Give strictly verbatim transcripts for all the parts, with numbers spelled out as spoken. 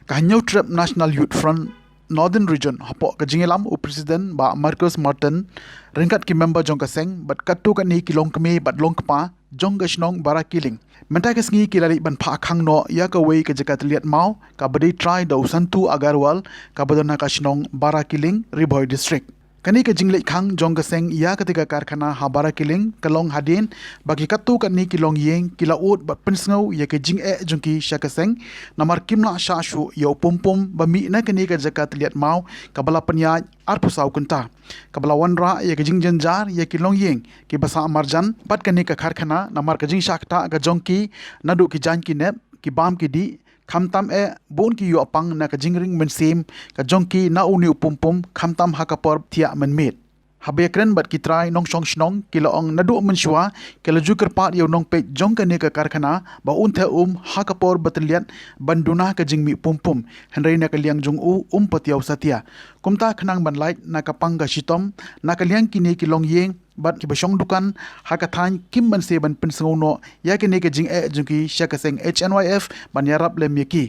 Ka Hynñiewtrep National Youth Front Northern Region hapoh ka jingïalam u President Bah Marcus Martin ryngkat ki member jong ka seng bad katto katne ki longkmie bad longkpa jong ka shnong Barakiling mynta ka sngi ki la leit ban phah khang noh ïa kawei ka jaka tylliat maw kaba dei trai da u Santu Agarwal kaba don ha ka shnong Barakiling, Ri Bhoi District. Kane ka jingleit khang jong ka seng ïa kata ka karkhana ha Barakiling ka long hadien ba ki katto katne ki longïing ki la ud bad pynsngew ïa ka jingeh jong ki sha ka seng namar kim lah shah shuh ïa u pum pum ba mih na kane ka jaka tylliat maw kaba la pynïaid arphew saw kynta, kaba la wanrah ïa ka jingjynjar ïa ki longïing kiba sah marjan bad kane ka karkhana namar ka jingshah ktah ka jong ki naduh ki jaiñ ki nep, ki bam ki dih, khamtam eh bun ki ïoh pang na ka jingring mynsiem ka jong ki na une u pum pum khamtam ha ka por thiah mynmiet. Haba ïakren bad ki trai nongshong shnong ki la ong naduh mynshuwa ki la ju kyrpad ïa u nongpeit jong kane ka karkhana ba un theh um ha ka por ba tylliat ban duna ka jingmih pum pum, hynrei na ka liang jong u um patiaw satia. Kumta khnang ban lait na ka pang ka shitom na ka liang kine ki longïing bad kiba shong dukan ha ka thaiñ kim banse ban pynsngew noh ïa kine ki jingeh jong ki sha ka seng H N Y F ban ïarap lem ïa ki.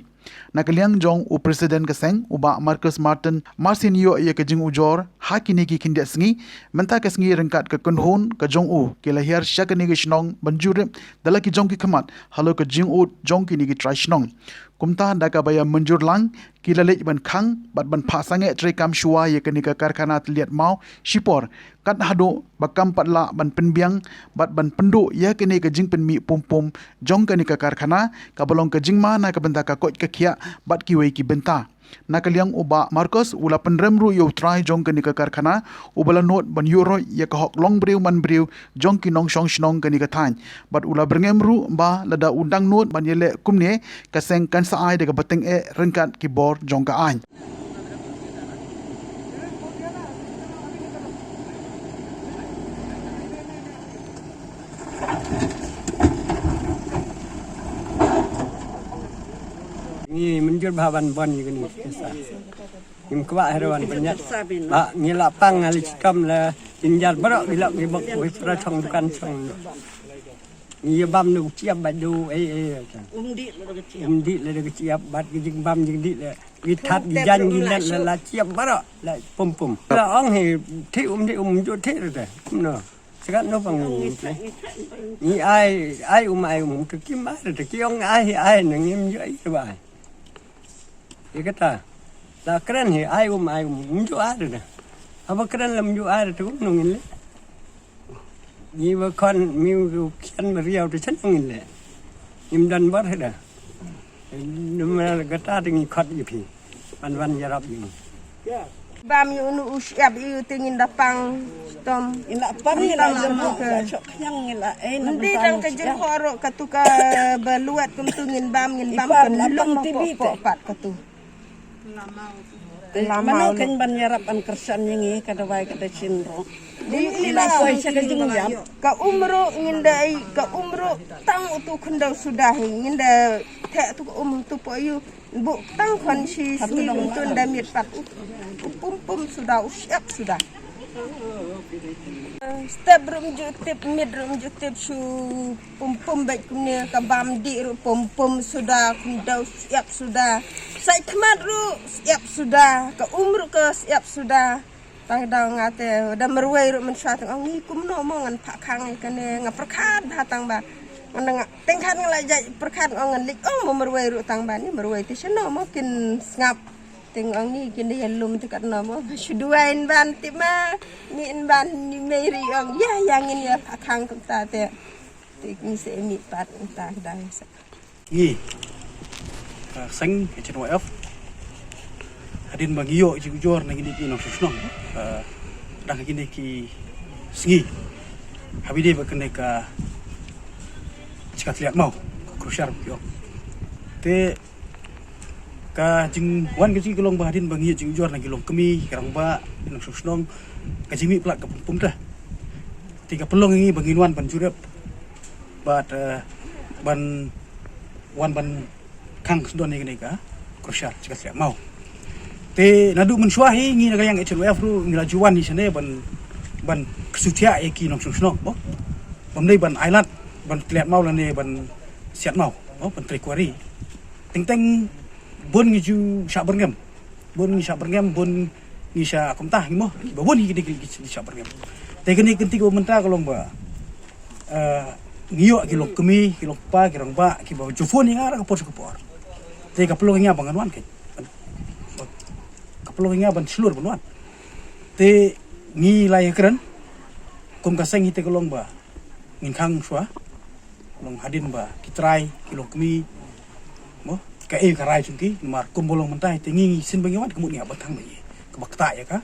Na ka liang jong u President ka seng u Bah Marcus Martin, mar sien ïoh ïa ka jingujor ha kine ki khyndiat sngi, mynta ka sngi ryngkat ka kynhun ka jong u ki la hiar sha kane ka shnong ban jurip da la ki jong ki khmat halor ka jingud jong kine ki trai shnong. Kumta da kaba ïa mynjur lang ki la leit ban khang bad ban phah sangeh treikam shuwa ïa kane ka karkhana tylliat maw shipor kat haduh ba kam pat lah ban pynbiang bad ban pynduh ïa kane ka jingpynmih pum pum jong kane ka karkhana kaba long ka jingma na ka bynta ka koit ka khiah bad kiwei ki bynta. Na ka liang u Bah Marcus u la pynrem ruh ïa u trai jong kane ka karkhana uba la nud ban ïuh roit ïa ka hok long briew man briew jong ki nongshong shnong kane ka thaiñ bad u la byrngem ruh ba lada u dang nud ban ïaleh kumne ka seng kan sa ai da kaba tyngeh ryngkat ki bor jong ka aiñ. Ngi mynjur bha ban bun ïa kane. Ngim kwah hynrei wan pynïaid. Ba ngi la pang ha la chitom la jynjar baroh, ngi la ngi bok wei pra chong dukan chong. Ngi ïa bam na u chiap bad u ei ei. Um dih la da ka chiap. Um dih la da ka chiap bad ka jingbam jingdih la. Ngi that ngi jan ngi let la la chiap baroh la pum pum. La ong hi thih um thih um ju thih ruh te. Kumno. Sekat no pang ngi. Ngi ai ai um ai um te kim ai ruh te ki ong ai hi ai na ngim ju ai te ba ai. Ïa kata. La kren hi ai um ai um, um ju ai ruh te. Haba kren lam ju ai ruh te kumno ngin leh. Ngi ba khon mi u khian ba riaw te chen ngin leh. Ngim don bor heda. Namar kata te ngi khot ïa phi. Ban ban ïarap ïa ngi. Bam ïa unu u shyiap ïa u te ngin da pang shitom. Ngin la pang ngin la lam ka chok khñiang ngin la eh. Ndi dang ka jingkhoh ruh katu ka ba luat kumtu ngin bam ngin bam kan lum po pat katu. Te mano kein ban ïarap ban kyrshan ïa ngi ka dawai ka da shin ruh. Di ila poi sha ka jingïap. Ka um ruh ngin da ai ka um ruh tang utu khyndew suda hi ngin da theh tu ka um tu po yu bu tang khon shi sngi utu da miet pat u pum pum suda u shyiap suda. Step ruh mju tip miet ruh mju tip shu pum pum bad kumne ka bam dih ruh pum pum suda khyndew shyiap suda. Sait khmat ruh shyiap suda ka um ruh ka shyiap suda. Tang dang nga te da marwei ruh mynshuwa tang ong ngi kumno mo ngan phah khang ïa kane nga pyrkhat bha tang ba. Ngan nga teng khat nga la jait pyrkhat ong ngan leit ong mo marwei ruh tang ba ni marwei te shano mo kin sngap. Teng ong ni kin da ïa lum te katno mo shu duwai in ban tip ma ni in ban ni mei ri ong ïa ïa ngin ïa phah khang kumta te. Te ngi se mih pat kumta dang sa. Ngi, ah, seng H N Y F hadien ba ngi ïoh jingujor na kine ki nongshong shnong, ah, dang kine ki sngi ha bide ba kane ka jaka tylliat maw ka crusher ki ong. Te ka jingwan ka jingkyllong ba hadien ba ngi ïoh jingujor na ki longkmie ki rangbah ki nongshong shnong ka jingmih plat ka pum pum te. Te ka pynlong ngi ba ngin wan ban jurip bad, eh, ban wan ban khang sdon ïa kane ka crusher jaka tylliat maw. Te naduh mynshuwa hi ngi na ka liang H N Y F ruh ngi la ju wan hi shane ban ban ksutia ïa ki nongshong shnong mo. Bym dei ban ailad ban tylliat maw lane ban siat maw mo ban trei kwari. Teng teng Bun ngi ju shah byrngem. Bun ngi shah byrngem, bun ngi shah kumta ngi mo. Ba bun ngi dei ki shah byrngem. Te kane ka kynti kaba mynta ka long ba, eh, ngi ïoh ki long kmie, ki long kpa, ki rangbah, kiba ju phone ïa nga ha ka por sha ka por. Te ka pynlong ïa nga ba ngan wan ka. Ka pynlong ïa nga ban shlur ban wan. Te ngi la ïakren kum ka seng hi te ka long ba ngin khang shuwa. Long hadien ba ki trai ki long kmie, mo, ka ei ka rai jong ki, namar kumba long mynta hi te ngi, ngi sien ba ngi wan ka mut ngi hap ban khang ba ngi, kaba ktah ïa ka,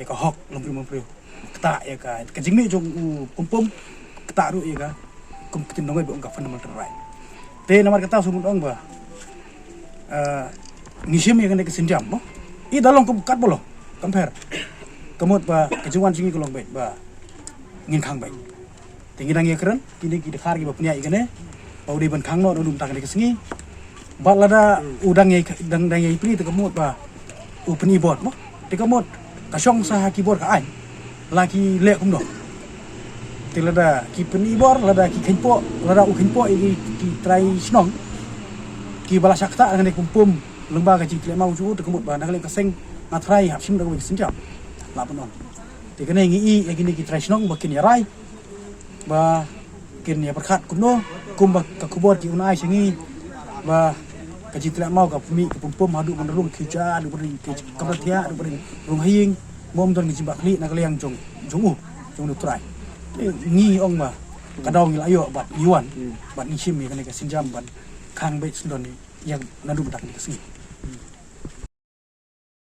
ïa ka hok long briew, long briew. Ktah ïa ka, ka jingmih jong u pum pum, ktah ruh ïa ka, kum ka ktien dong ba ong ka fundamental right. Te namar kata shu mut ong ba, eh, ngi shim ïa kane ka sienjam, mo. I da long kum katba long, kam pher. Ka mut ba ka jingwan jong ngi ka long beit ba ngin khang beit. Te ngi dang ïakren, kine ki dkhar kiba pynïaid ïa kane, ba u dei ban khang noh naduh mynta kane ka sngi. Bad lada u dang ïai, dang, dang ïai plie te ka mut ba u pyni bor, mo. Te ka mut ka shong sa ha ki bor ka aiñ. La ki leh kumno. Te lada ki pyni bor, lada ki kheiñpoh, lada u kheiñpoh ïa ki, ki trai shnong, kiba la shah ktah na kane ka pum pum lyngba ka jingtleh maw jong u, te ka mut ba na ka liang ka seng nga trai hap shim da kawei ka sienjam. Lah ban ong. Te kane ngi ïohi ïa kine ki trai shnong ba kin ïa rai, ba kin ïa pyrkhat kumno, kumba ka khubor ki un ai sha ngi ba ka jingtleh maw ka pynmih ka pum pum haduh ban rung ki ja, haduh ban rung ki kamra thiah, haduh ban rung ha ïing, mom don ka jingbakla na ka liang jong, jong u, jong u trai. Te ngi ong ba ka daw ngi la ïoh bad ngi wan, bad ngi shim ïa kane ka sienjam ban khang beit sdang ïa naduh mynta kane ka sngi.